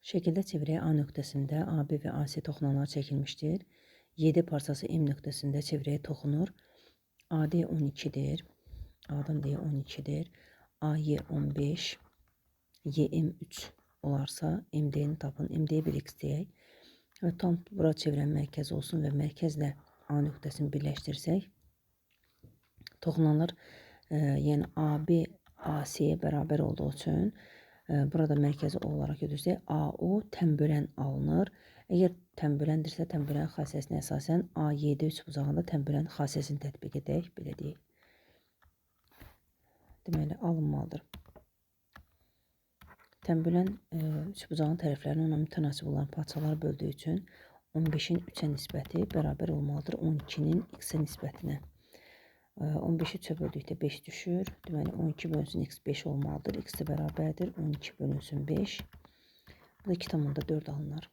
Şəkildə çevrəyə A nöqtəsində AB və AC toxunanlar çəkilmişdir. YD parçası M nöqtəsində çevrəyə toxunur. AD 12-dir. A-dan D 12-dir. AY 15, YM 3 olarsa MD-ni tapın. MD-yə bir x deyək. Və tam bura çevrənin mərkəzi olsun və mərkəzlə A nöqtəsini birləşdirsək, toxunanlar, yəni AB AC-yə bərabər olduğu üçün burada mərkəzi olaraq götürsək, AO tənbölən alınır. Əgər tənböləndirsə, tənbölən xassəsinə əsasən AYD üçbucağında tənbölən xassəsini tətbiq edək, belə deyək. Deməli, alınmalıdır. Tənbölən üçbucağın tərəflərini ona mütənasib olan parçalar böldüyü üçün 15-in 3-ə nisbəti bərabər olmalıdır 12-nin x-ə nisbətinə. 15-i 3-ə böldükdə 5 düşür. Deməli, 12 bölünsün x 5 olmalıdır. X də bərabərdir. 12 bölünsün 5. Bu da 2,4 alınar.